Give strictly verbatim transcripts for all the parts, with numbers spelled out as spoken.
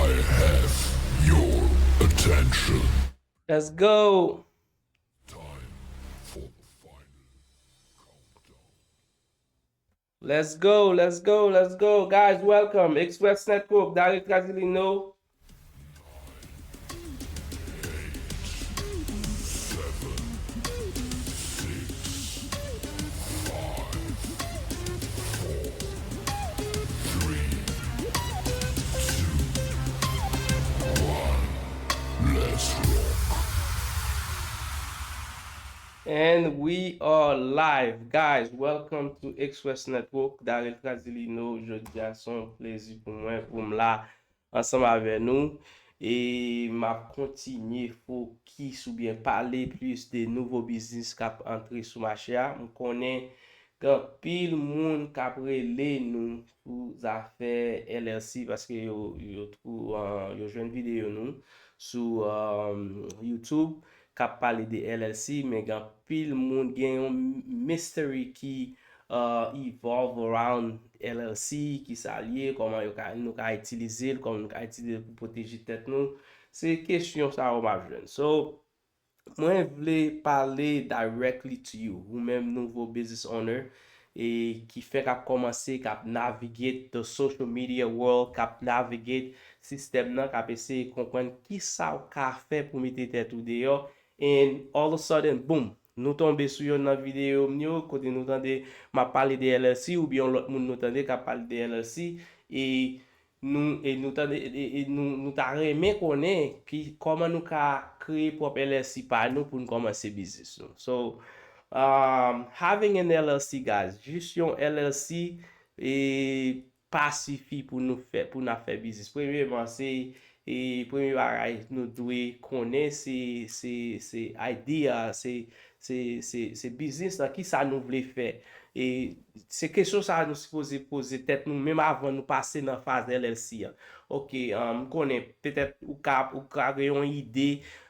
Your attention. Let's go. Time for the final countdown. Let's go, let's go, let's go. Guys, welcome. Express Network, Daryl Trazilino. Seven, six, five, four, three, two, one. Let's rock. And we are live. Guys, welcome to Express Network. Daryl Trazilino, jodi a se yon plezi pou mwen, pou m la ansanm avè nou. E m ap kontinye fokis oubyen pale plis de nouvo biznis k ap antre sou mache a. M konnen gen anpil moun k ap rele nou sou zafè L L C paske yo, yo, twou- ah, yo jwenn videyo nou sou ah, YouTube k ap pale de L L C, men gen anpil moun, gen yon mystery ki uh, evolve around L L C, ki sa l ye, kòman yo ka, nou ka itilize l, kòman nou ka itilize l pou pwoteje tèt nou. Se kesyon sa yo m ap jwenn. So, mwen vle pale directly to you, ou menm nouvo business owner, e ki fèk ap kòmanse, k ap navigate the social media world, k ap navigate sistèm nan, k ap eseye konprann ki sa w ka fè pou mete tèt ou deyò, and all of a sudden, boom, nou tonbe sou youn nan videyo m yo, kote nou tande m ap pale de L L C, oubyen yon lòt moun nou tande k ap pale de L L C, e nou, e nou tande, e, e nou, nou ta renmen konnen ki, kòman nou ka kreye pwòp L L C pa nou pou n kòmanse biznis nou. So, um, having an L L C, guys, jis yon L L C, e pa sifi pou nou fè, pou n ap fè biznis. Premyeman, se, e, premye bagay nou dwe konnen, se, se, se idea, se, se, se, se biznis lan, ki sa nou vle fè. E se kesyon sa a nou sipoze poze tèt nou, menm avan nou pase nan faz L L C an. Ok, um, m konnen, petèt, ou ka, ou ka gen yon ide,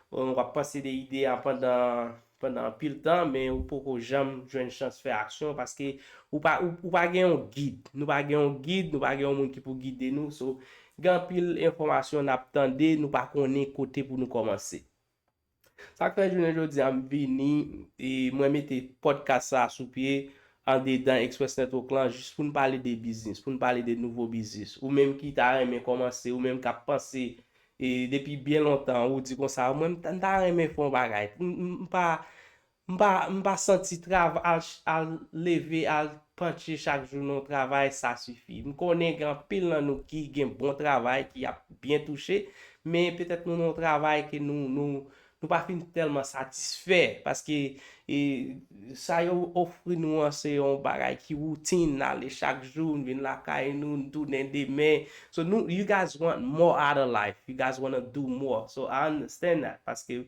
um, w ap panse de ide a pandan, pandan anpil tan, men ou poko janm jwenn chans fè aksyon, paske ou pa, ou, ou pa gen yon gid. Nou pa gen yon gid, nou pa gen yon moun ki pou gide nou. So, gen anpil enfòmasyon n ap tande, nou pa konnen kote pou nou kòmanse. Sa k fè jounen jodi a m vini, e mwen mete podcast sa a sou pye, andedan Express Network lan, jis pou n pale de biznis, pou n pale de nouvo biznis. Ou menm ki ta renmen kòmanse, ou menm k ap panse, e depi byen lontan, ou di konsa, mwen, m ta, m ta renmen fè yon bagay. M, m, m pa, m pa, m pa santi trav-, al, al leve, al panche chak jou nan yon travay, sa sifi. M konnen gen anpil nan nou ki gen bon travay, ki ap byen touche, men petèt nou nan yon travay ke nou, nou, nou pa fin tèlman satisfè, paske, e, sa yo ofri nou an, se yon bagay ki woutin, n ale chak jou, n vin lakay nou, n tounen demen. So, nou, you guys want more out of life. You guys wanna do more. So, I understand that. Paske,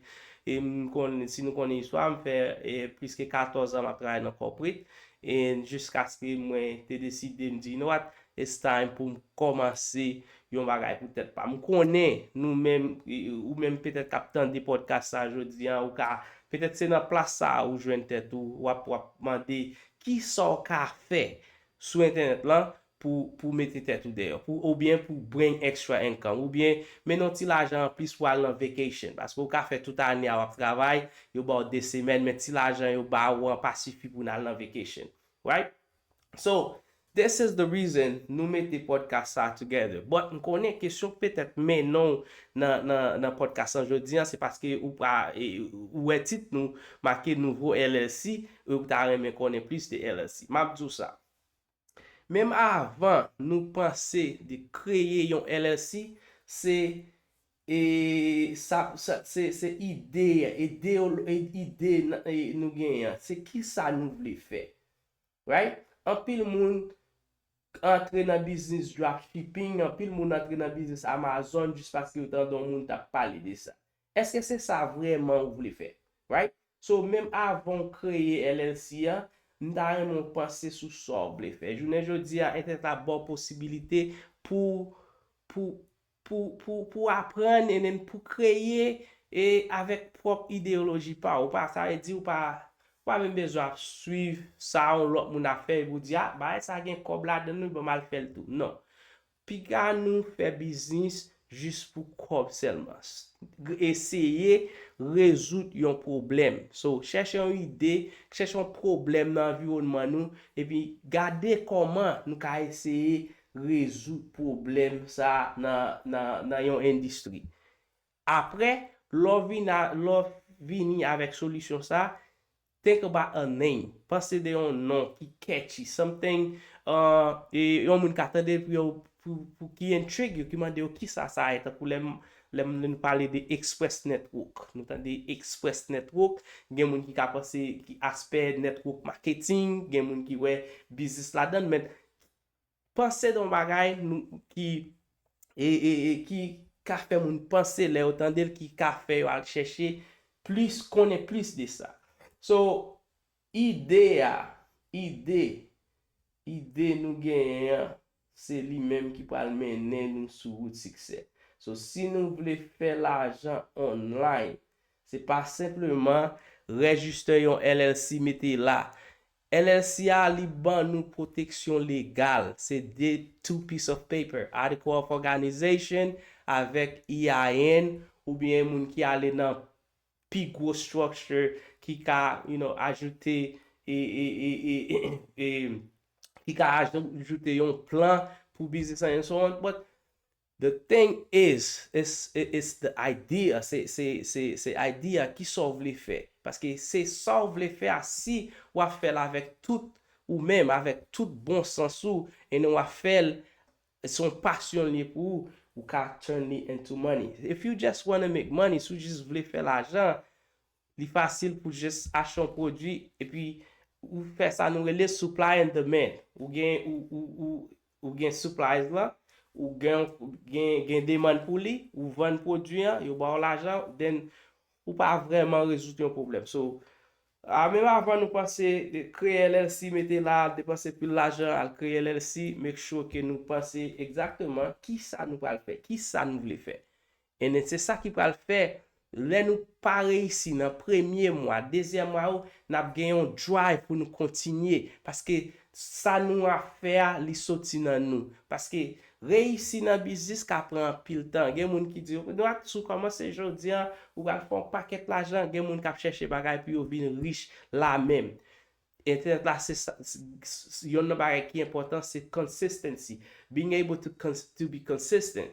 e, m konnen, si nou konnen istwa, m fè, e, plis ke katòz an m ap travay nan corporate. E jiskaske mwen te deside, m di, you know what? It's time pou m kòmanse yon bagay pou tèt pa m. M konnen nou menm, e, ou menm petèt k ap tande podcast sa jodi a, ou ka, petèt se nan plas sa a ou jwenn tèt ou, w ap, w ap mande, ki sa w ka fè sou entènèt lan pou, pou mete tèt ou deyò, pou, oubyen pou bring extra income, oubyen mennen yon ti lajan anplis pou al nan vacation, paske ou ka fè tout ane a w ap travay, yo ba w de semèn, men ti lajan yo ba ou an pa sifi pou n al nan vacation, right? So, this is the reason nou mete podcast sa together. But m konnen kesyon k petèt mennen w nan, nan, nan podcast lan jodi a, se paske ou pa, e, ou wè tit nou make nouvo L L C, e ou ta renmen konnen plis de L L C. M ap di w sa. Menm avan nou panse de kreye yon L L C, se, e, sa, sa, se, se ide, ide, ide n-, e, nou genyen an. Se ki sa nou vle fè. Right? Anpil moun antre nan biznis dropshipping, anpil moun antre nan biznis Amazon jis paske yo tande yon moun t ap pale de sa. Èske se sa vrèman ou vle fè? Right? So, menm avan w kreye L L C an, m ta renmen w panse sou sa w vle fè. Jounen jodi a, entènèt la ba w posibilite pou, pou, pou, pou, pou aprann and then pou kreye e avèk pwòp ideyoloji pa w. Ou pa, sa vle di ou pa, ou pa menm bezwen ap swiv sa yon lòt moun ap fè epi w di, a, bagay sa gen kòb ladan l, wi, ban m al fè l tou. Non. Piga nou fè biznis, jis pou kòb sèlman. Eseye rezoud yon pwoblèm. So, chèche yon ide, chèche yon pwoblèm nan anviwònman nou, epi gade kòman nou ka eseye rezoud pwoblèm sa nan, nan, nan yon endistri. Apre, lè w vin a, lè w vini avèk solisyon sa, think about a name. Panse de yon non ki catchy, something, uh, e yon moun ka tande pou yo, pou, pou ki intrigue yo, ki mande yo kisa sa ye, tankou lè m, lè m, lè nou pale de Express Network. Nou tande Express Network, gen moun ki ka panse ki aspè network marketing, gen moun ki wè biznis ladan, men panse de yon bagay nou, ki, e, e, e, ki ka fè moun panse lè yo tande l, ki ka fè yo al chèche plis, konnen plis de sa. So, ide a, ide, ide nou genyen an, se li menm ki pral mennen nou sou wout siksè. So, si nou vle fè lajan online, se pa senpleman rejiste yon L L C mete la. L L C a, li ban nou pwoteksyon legal. Se de two piece of paper, Article of Organization avèk E I N, oubyen moun ki ale nan pi gwo structure ki ka, you know, ajoute, e, e, e, e, e, e, ki ka ajoute yon plan pou biznis lan and so on. But the thing is, it's, it's the idea, se, se, se, se idea, kisa w vle fè. Paske se sa w vle fè a, si w ap fè l avèk tout ou menm, avèk tout bon sans ou, e w ap fè l, se yon pasyon li ye pou ou, ou ka turn li into money. If you just wanna make money, si w jis vle fè lajan, li fasil pou jis achte yon pwodui, epi ou fè sa nou rele supply and demand. Ou gen, ou, ou, ou, ou gen supplies lan, ou gen, gen, gen demann pou li, ou vann pwodui an, yo ba w lajan, then ou pa vrèman rezoud yon pwoblèm. So, a, menm avan nou panse de kreye L L C, mete la, depanse pil lajan, al kreye L L C, make sure ke nou panse egzakteman kisa nou pral fè, kisa nou vle fè. And then se sa ki pral fè, lè nou pa reyisi nan premye mwa, dezyèm mwa yo, n ap gen yon drive pou nou kontinye. Paske sa nou ap fè a, li soti nan nou. Paske reyisi nan biznis ka pran anpil tan. Gen moun ki di, nou a, si w kòmanse jodi a, ou pral fè yon pakèt lajan. Gen moun k ap chèche bagay pou yo vin rich la menm. Entènèt la, se sa, s-, s-, yonn nan bagay ki enpòtan, se consistency. Being able to cons-, to be consistent.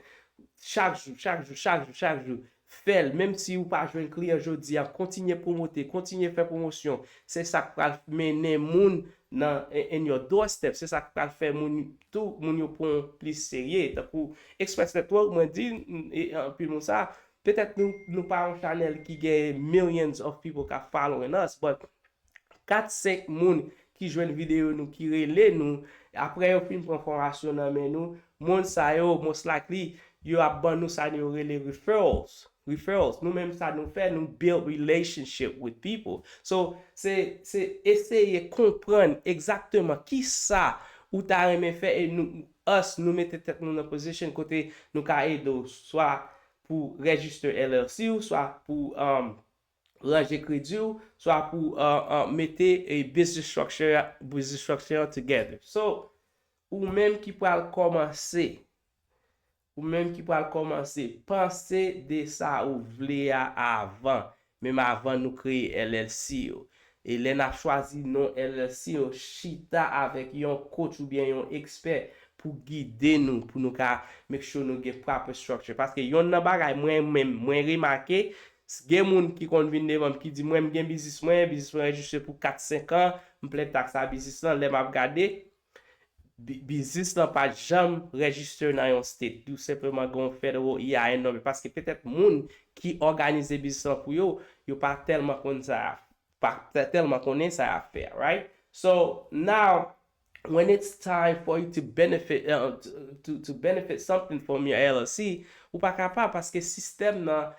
Chak jou, chak jou, chak jou, chak jou. Fè l, menm si ou pa jwenn kliyan jodi a, kontinye pwomote, kontinye fè pwomosyon. Se sa k pral mennen moun nan, in, in your doorstep. Se sa k pral fè moun tou, moun yo pran w plis serye. Tankou Express Network, mwen di, e, anpil moun sa, petèt nou, nou pa yon chanèl ki gen millions of people k ap following us, but kat, senk moun ki jwenn videyo nou, ki rele nou, apre yo fin pran fòmasyon nan men nou, moun sa yo, most likely, yo ap ban nou sa yo rele referrals. Referrals. Nou menm sa nou fè, nou build relationship with people. So, se, se eseye konprann egzakteman ki sa ou ta renmen fè e nou, us, nou mete tèt nou nan position kote nou ka ede w, swa pou register L L C ou, swa pou, um, ranje kredi w, swa pou, uh, uh, mete, eh, business structure, business structure together. So, ou menm ki pral kòmanse, ou menm ki pral kòmanse, panse de sa ou vle a avan, menm avan nou kreye L L C yo. E lè n ap chwazi non L L C yo, chita avèk yon coach oubyen yon ekspè pou gide nou, pou nou ka make sure nou gen proper structure. Paske yonn nan bagay mwen menm, mwen remake, s-, gen moun ki konn vin devan m ki di, "Mwen, m gen biznis mwen, biznis mwen rejistre pou kat, senk an, m peye taks a biznis lan." Lè m ap gade, bi-, biznis lan pa t janm rejistre nan yon state. Yo senpleman gen yon federal E I N number. Paske petèt moun ki òganize biznis lan pou yo, yo pa tèlman konn sa y ap, pa tè-, tèlman konnen sa y ap fè, right? So, now, when it's time for you to benefit, uh, to, to, to benefit something from your L L C, ou pa kapab paske sistèm nan,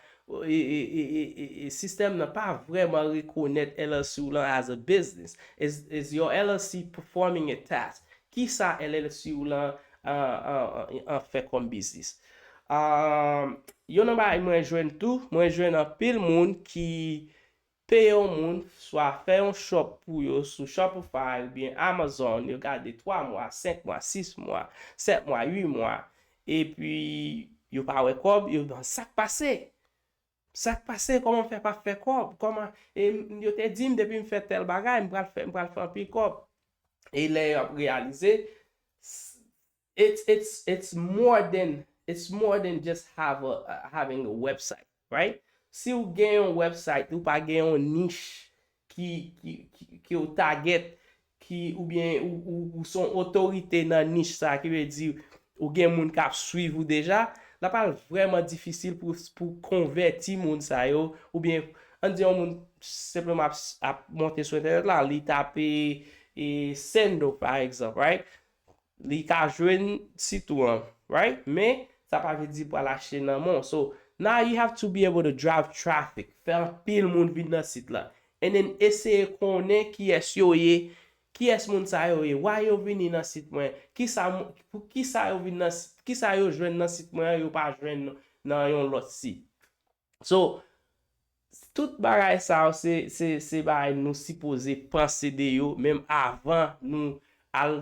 e, e, sistèm nan pa vrèman rekonèt L L C ou lan as a business. Is, is your L L C performing a task? Kisa L L C ou lan, uh, uh, uh, an fè kòm biznis? Um, yon nan bagay mwen jwenn tou, mwen jwenn anpil moun ki peye yon moun, swa fè yon shop pou yo sou Shopify oubyen Amazon, yo gade twa mwa, senk mwa, sis mwa, sèt mwa, uit mwa, epi Yo pa wè kòb, yo, sa k pase? Sa k pase? Kòman m fè pa fè kòb? Kòman, e, m- yo te di m depi m fè tèl bagay, m pral fè, m pral fè anpil kòb. E lè y ap reyalize, s- it's it's it's more than it's more than just have a uh, having a website, right? Si w gen yon website, ou pa gen yon nich ki ki ki, ki w target, ki oubyen ou, ou, ou se yon otorite nan nich sa, ki vle di ou gen moun k ap swiv ou deja, l ap al vrèman difisil pou pou konvèti moun sa yo, oubyen ann di yon moun senpleman ap, ap monte sou entènèt la, li tape e sendo pa egzanp, right? Li ka jwenn sit ou an, right? Men sa pa vle di pral achte nan men w. So now you have to be able to drive traffic. Fè anpil moun vin nan sit la. And then eseye konnen kiyès yo ye, kiyès moun sa yo ye, why yo vini nan sit mwen, kisa, pou kisa yo vin nan sit, kisa yo jwenn nan sit mwen an, yo pa jwenn nan yon lòt sit. So, tout bagay sa yo, se, se, se bagay nou sipoze panse de yo, menm avan nou al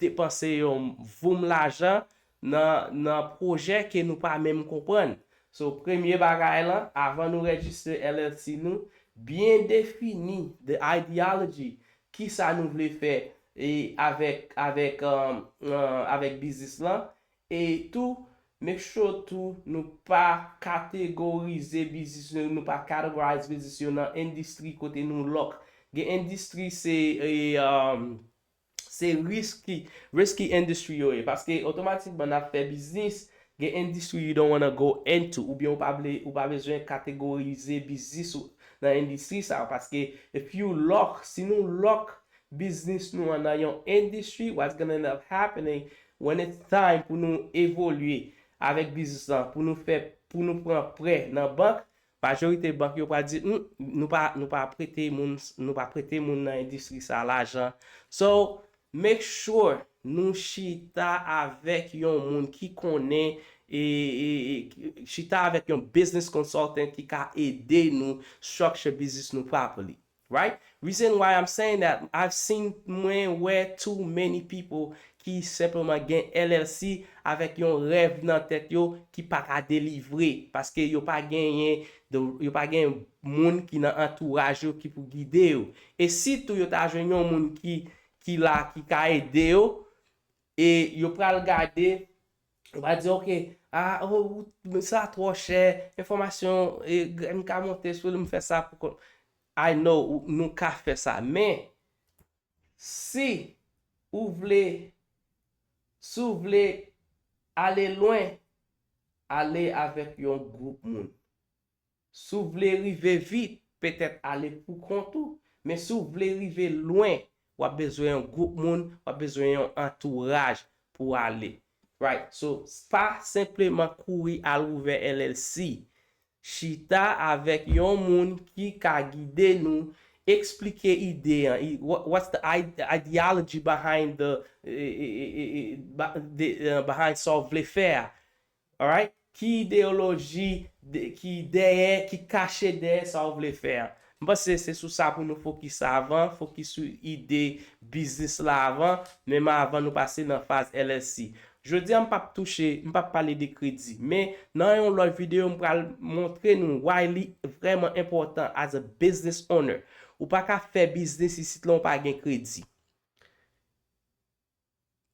depanse yon voum lajan nan, nan pwojè ke nou pa menm konprann. So, premye bagay lan, avan nou rejistre L L C nou, byen defini the ideology, kisa nou vle fè e avèk, avèk, um, uh, avèk biznis lan, e tou, make sure tou nou pa kategorize biznis yo, nou pa categorize biznis yo nan endistri kote nou lòk. Gen endistri se, e, um, se risky, risky industry yo ye. Paske otomatikman n ap fè biznis, gen endistri you don't wanna go into, oubyen ou pa vle, ou pa bezwen kategorize biznis ou nan endistri sa yo. Paske if you lock, si nou lock biznis nou an nan yon industry, what's gonna end up happening when it's time pou nou evolye avèk biznis lan, pou nou fè, pou nou pran prè nan bank, majorite bank yo pral di, "Hmm, nou pa, nou pa prete moun, nou pa prete moun nan endistri sa lajan." So, make sure nou chita avèk yon moun ki konnen e, e, e chita avèk yon business consultant ki ka ede nou structure business nou properly. Right? Reason why I'm saying that, I've seen, mwen wè too many people ki senpleman gen L L C avèk yon rèv nan tèt yo ki pa ka delivre paske yo pa genyen, yo pa gen moun ki nan antouraj yo ki pou gide yo. E sitou yo ta jwenn yon moun ki, ki la, ki ka ede yo, e yo pral gade, yo va di, "Ok, ah, oh, sa twò chè, enfòmasyon, e, m ka monte sou li, m fè sa pou kont." I know, nou ka fè sa, men si ou vle, si w vle ale lwen, ale avèk yon gwoup moun. Si w vle rive vit, petèt ale pou kont ou, men si w vle rive lwen, w ap bezwen yon gwoup moun, w ap bezwen yon antouraj pou w ale. Right? So, pa senpleman kouri al ouvè L L C. Chita avèk yon moun ki ka gide nou, eksplike ide an, i- wha- what's the ide- ideology behind the, eh, eh, eh, eh, eh, ba- the, uh, behind sa w vle fè a. Alright? Ki ideyoloji de- ki dèyè, ki kache dèyè sa w vle fè a? M panse se sou sa pou nou fokis avan, fokis sou ide biznis la avan, menm avan nou pase nan faz L L C. Jodi a m p ap touche, m p ap pale de kredi, men nan yon lòt videyo m pral montre nou why li vrèman enpòtan as a business owner. Ou pa ka fè biznis isit la w pa gen kredi.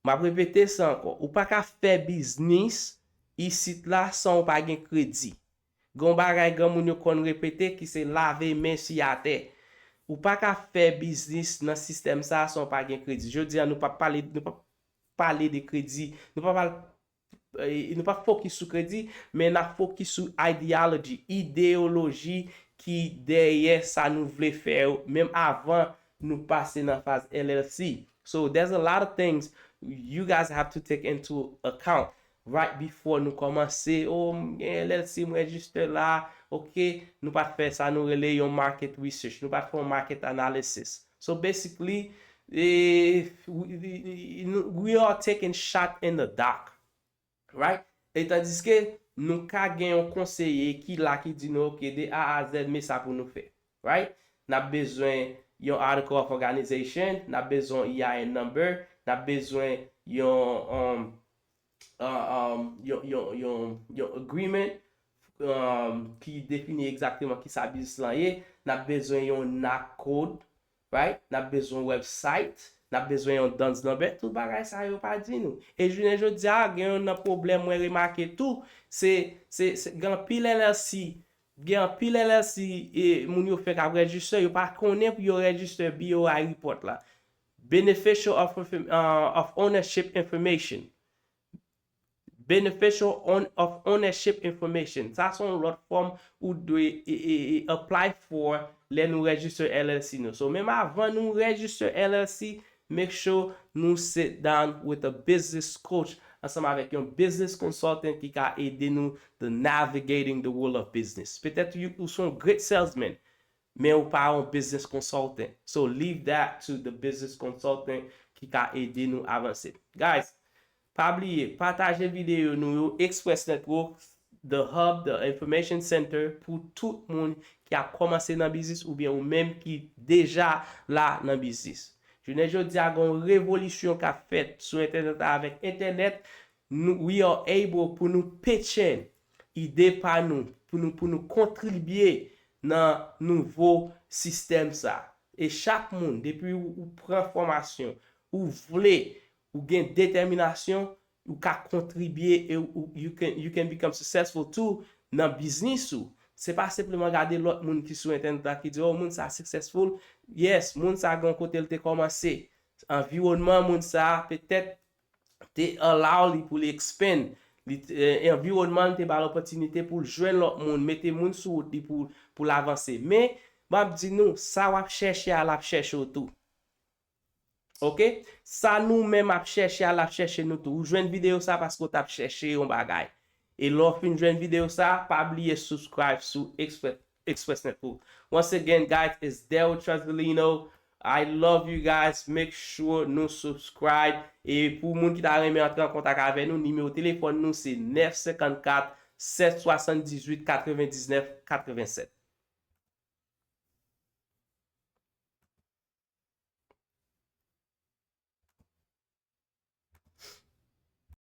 M ap repete sa ankò. Ou pa ka fè biznis isit la san w pa gen kredi. Gen yon bagay granmoun yo konn repete ki se lave men si atè. Ou pa ka fè biznis nan sistèm sa a san w pa gen kredi. Jodi a nou p ap pale, nou p ap pale de kredi. Nou p ap pale, eh, nou p ap fokis sou kredi, men n ap fokis sou ideology, ideyoloji ki dèyè sa nou vle fè yo, menm avan nou pase nan faz L L C. So there's a lot of things you guys have to take into account right before nou kòmanse, "Oh, m gen L L C, m rejiste la." Ok, nou pa t fè sa nou rele yon market research, nou pa t fè yon market analysis. So basically, eh, we, we are taking shot in the dark. Right? E tandiske nou ka gen yon konseye ki la ki di nou, "Ok, de A a Z, men sa pou nou fè." Right? N ap bezwen yon article of organization, n ap bezwen E I N number, n ap bezwen yon, um, uh, um, yon, yon, yon, yon agreement, um, ki defini egzakteman ki sa biznis lan ye. N ap bezwen yon NAICS code, right? N ap bezwen website, n ap bezwen yon DUNS number, tout bagay sa yo pa di nou. E jounen jodi a, gen yon nan pwoblèm mwen remake tou, se, se, se gen anpil L L C, gen anpil L L C e moun yo fè k ap register, yo pa konnen pou yo register B O I report la. Beneficial of, uh, of ownership information. Beneficial on, of ownership information. Sa se yon lòt fòm ou dwe e, e, e apply for lè nou register L L C nou. So, menm avan nou register L L C, make sure nou sit down with a business coach, ansanm avèk yon business consultant ki ka ede nou the navigating the world of business. Petèt ou, ou se yon great salesman, men ou pa yon business consultant. So leave that to the business consultant ki ka ede nou avanse. Guys, pa bliye, pataje videyo nou yo, Express Network, the hub, the information center pou tout moun ki ap kòmanse nan biznis oubyen ou menm ki deja la nan biznis. Jounen jodi a, gen yon revolisyon k ap fèt sou entènèt la. Avèk entènèt, nou, we are able pou nou pitch in ide pa nou, pou nou, pou nou kontribye nan nouvo sistèm sa. E chak moun, depi ou, ou pran fòmasyon, ou vle, ou gen detèminasyon, ou ka kontribye e ou, you can, you can become successful too nan biznis ou. Se pa senpleman gade lòt moun ki sou entènèt la ki di, oh, moun sa successful. Yes, moun sa gen kote l te kòmanse. Anviwònman moun sa petèt te allow li pou li expand. Li, eh, anviwònman l te ba l opòtinite pou l jwenn lòt moun, mete moun sou wout li pou, pou l avanse. Men, m ap di nou, sa w ap chèche a, l ap chèche w tou. Ok? Sa nou menm ap chèche a, l ap chèche nou tou. Ou jwenn videyo sa paske w t ap chèche yon bagay. E lè w fin jwenn videyo sa, pa bliye subscribe sou Express, Express Network. Once again, guys, it's Daryl Trasolino. I love you guys. Make sure nou subscribe. E pou moun ki ta renmen antre an kontak avè nou, nimewo telefòn nou se nèf senkannkat, sèt swasanndizuit, katrevendiznèf, katrevennsèt.